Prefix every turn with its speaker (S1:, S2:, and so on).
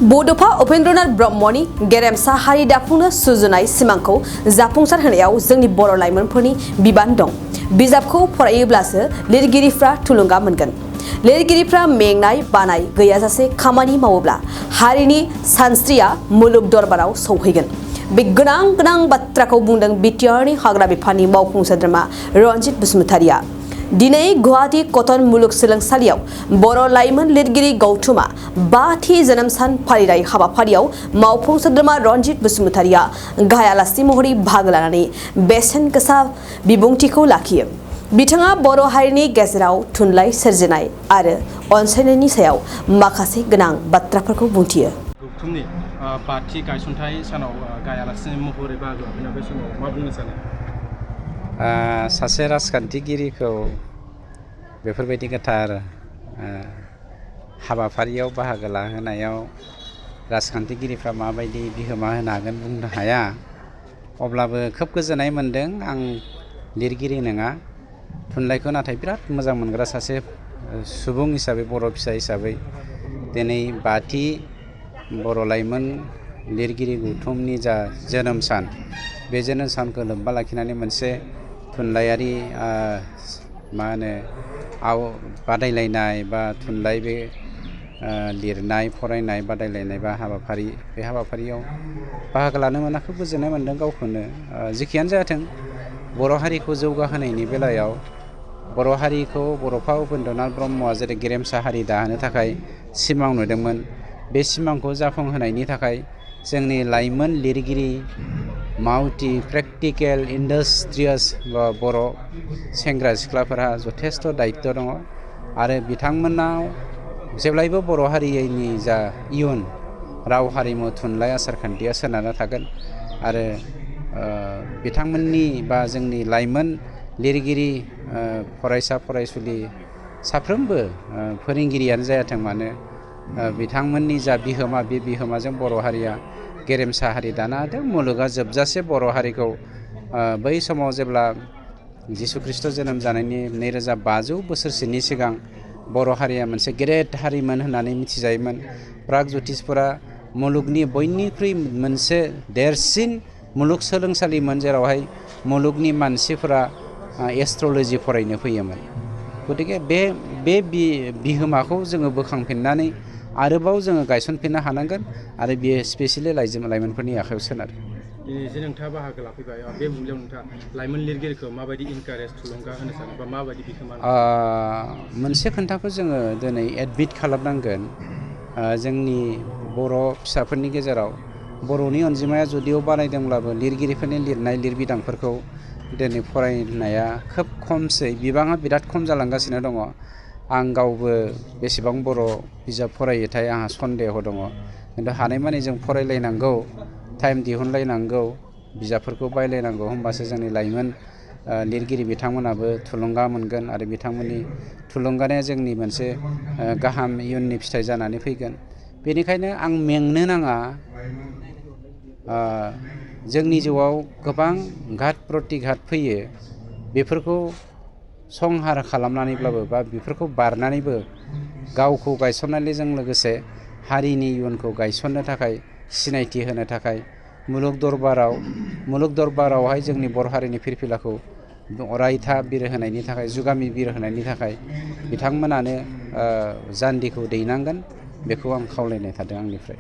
S1: बड'फ उपेन्द्रनाथ ब्रह्मनि गेरेमसा हारि दाफुंनो सुजुनाय सिमांखौ जाफुंसार होनायाव जोंनि बर' लाइमोनफोरनि बिबान दं। बिजाबखौ फरायोब्लासो लिरगिरिफ्रा थुलुंगा मोनगोन। लिरगिरिफ्रा मेंनाय बानाय गैयाजासे खामानि मावोब्ला हारिनि सानस्रिया मुलुग दरबाराव सौहैगोन। बे गोनां बाथ्राखौ बुंदों बिटिआरनि हाग्रा बिफाननि मावफुं सोद्रोमा रनजित बसुमतारिया। दिनै गुवाहाटी कटन मुलुगसोलोंसालियाव बर' लाइमोन लिरगिरि गौथुमा 5थि जोनोम सान फालिनाय हाबाफारियाव मावफुं सोद्रोमा रनजित बसुमतारिया गाहाय आलासि महरै बाहागो लानानै बेसेन गोसा बिबुंथिखौ लाखियो। बिथाङा बर' हारिनि गेजेराव थुनलाइ सोरजिनाय आरो अनसायनायनि सायाव माखासे गोनां बाथ्राफोरखौ बुंथियो।
S2: गौथुमनि 5थि गायसनथाय सानाव गाहाय आलासि महरै बाहागो लाफैनाय बे समाव मा बुंनो सानो?
S3: सासे राजखान्थिगिरिखौ बेफोरबायदि गोथार हाबाफारियाव बाहागो लाहोनायाव राजखान्थिगिरिफ्रा माबायदि बिहोमा होनो हागोन बुंनो हाया। अब्लाबो खोब गोजोननाय मोनदों। आं लिरगिरि नङा, थुनलाइखौ नाथाय बिराद मोजां मोनग्रा सासे सुबुं हिसाबै, बर' फिसा हिसाबै दिनै 5थि बर' लाइमोन लिरगिरि गौथुमनि जा जोनोम सान, बे जोनोम सानखौ लोब्बा लाखिनानै मोनसे थुनलाइयारि बादायलायनाय बा थुनलाइ बे लिरनाय फरायनाय बादायलायनाय बा हाबाफारि, बे हाबाफारियाव बाहागो लानो मोना खोब गोजोननाय मोनदों गावखौनो। जेखियानो जाथों, बर' हारिखौ जौगाहोनायनि बेलायाव बर' हारिखौ बड'फा उपेन्द्रनाथ ब्रह्मआ जेरै गेरेमसा हारि दानो थाखाय सिमां नुदोंमोन, बे सिमांखौ जाफुंहोनायनि थाखाय जोंनि लाइमोन लिरगिरि मावथि प्रेक्टिकेल इन्डास्ट्रियास बर' सेंग्रा सिख्लाफोरा जथेस्थ' दायित्व दङ आरो बिथांमोनाव जेब्लायबो बर' हारिनि जा इयुन राव हारिमु थुनलाइ आसारखान्थिया सोनारना थागोन आरो बिथांमोननि बा जोंनि लाइमोन लिरगिरि फरायसा फरायसुलि साफ्रोमबो फोरोंगिरियानो जायाथों मानो बिथांमोननि जा बिहोमा, बे बिहोमाजों बर' हारिया गेरेमसा हारि दानो हादों। मुलुगा जोबजासे बर' हारिखौ बै समाव जेब्ला जिसु ख्रिस्ट' जोनोम जानायनि 2500 बोसोरसोनि सिगां बर' हारिया मोनसे गेदेर हारिमोन होननानै मिथिजायोमोन। प्रागज्यतिसफोरा मुलुगनि बयनिख्रुइ मोनसे देरसिन मुलुगसोलोंसालिमोन, जेरावहाय मुलुगनि मानसिफोरा एस्ट्रलजि फरायनो फैयोमोन। गतिके बे बिहोमाखौ जोङो बोखांफिननानै आरोबाव जोङो गायसनफिननो हानांगोन आरो बियो स्पेसियेलि लाइमोनफोरनि आखायाव सोनारो।
S2: दिनै जे नोंथाङा बाहागो लाफैबाय, बे बुब्लियाव नोंथाङा लाइमोन लिरगिरिखौ माबायदि इनकारेज थुलुंगा होनो सानो बा माबायदि बिहोमा?
S3: मोनसे खोथाखौ जोङो दिनै एडमिट खालामनांगोन। जोंनि बर' फिसाफोरनि गेजेराव बर'नि अनजिमाया जुदियाव बारायदोंब्लाबो लिरगिरिफोरनि लिरनाय लिरबिदांफोरखौ दिनै फरायनाया खोब खमसै, बिबाङा बिराद खम जालांगासिनो दङ। आं गावबो बेसेबां बर' बिजाब फरायोथाय आंहा सन्देह दङ। खिन्थु हानायमानि जों फरायलायनांगौ, टाइम दिहुनलायनांगौ, बिजाबफोरखौ बायलायनांगौ, होमबासो जोंनि लाइमोन लिरगिरि बिथांमोनाबो थुलुंगा मोनगोन आरो बिथांमोननि थुलुंगानाया जोंनि मोनसे गाहाम इयुननि फिथाइ जानानै फैगोन। बेनिखायनो आं मेंनो नाङा। जोंनि जिउआव गोबां घात प्रतिघात फैयो, बेफोरखौ संहार खालामनानैब्लाबो बा बेफोरखौ बारनानैबो गावखौ गायसननायजों लोगोसे हारिनि इयुनखौ गायसननो थाखाय, सिनायथि होनो थाखाय मुलुग दरबारावहाय जोंनि बर' हारिनि फिरफिलाखौ अरायथा बिरहोनायनि थाखाय, जुगामि बिरहोनायनि थाखाय बिथांमोनानो जान्दिखौ दैनांगोन। बेखौ आं खावलायनाय थादों आंनिफ्राय।